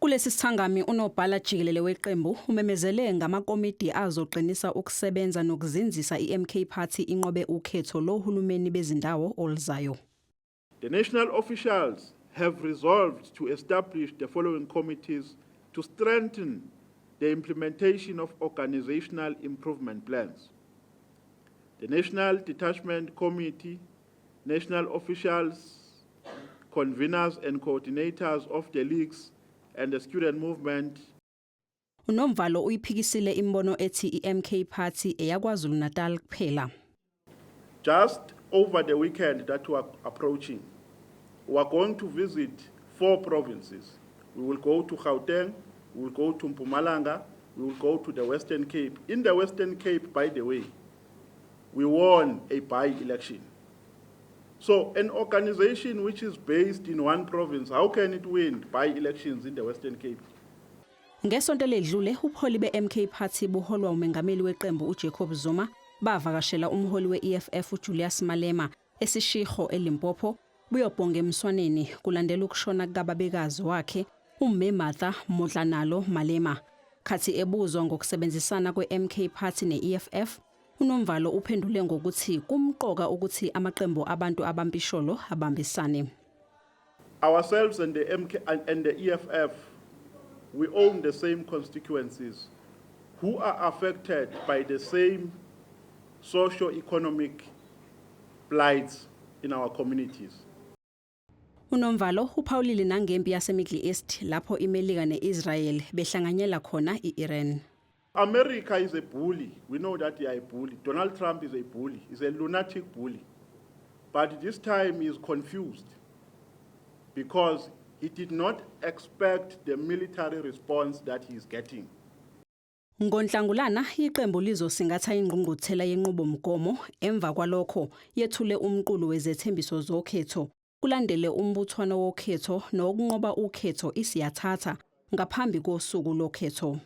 Kulesi sithangami, unobhala jikelele weqembu umemezele ngamakomidi azoqinisa ukusebenza nokuzinzisa iMK Party inqobe ukhetho lohulumeni bezindawo oluzayo. The national officials have resolved to establish the following committees to strengthen the implementation of organizational improvement plans: The National Detachment Committee, national officials, conveners and coordinators of the leagues and the student movement. UNomvalo uyiphikisile imbono ethi iMK Party eyaKwaZulu Natal kuphela. Just over the weekend that we are approaching, we are going to visit four provinces. We will go to Gauteng, we will go to Mpumalanga, we will go to the Western Cape. In the Western Cape, by the way, we won a by-election. So an organization which is based in one province, how can it win by-elections in the Western Cape? Ngesonto ledlule, ubuholi beMK Party buholwa umengameli weqembu uJacob Zuma bavakashela umholi weEFF uJulius Malema eSeshego eLimpopo buyobhonga emswaneni kulandela ukushona kukababekazi wakhe uMme Martha Modlanalo Malema. Khathi ebuzwa ngokusebenzisana kweMK Party neEFF, uNomvalo uphendule ngokuthi kumqoka ukuthi amaqembu abantu abampisholo abambisane. Ourselves and the MK and the EFF, we own the same constituencies who are affected by the same socio-economic plights in our communities. UNomvalo uphawulile nangempi yaseMiddle East lapho iMelika neIsrael behlanganyela khona iIran. America is a bully. We know that they are a bully. Donald Trump is a bully. He's a lunatic bully. But this time he is confused because he did not expect the military response that he is getting. NgoNhlangulana iqembu lizosingatha ingqungquthela yenqubomgomo, emva kwalokho yethule umqulu wezethembiso zokhetho, kulandele umbuthwano wokhetho nokunqoba ukhetho isiyathatha ngaphambi kosuku lokhetho.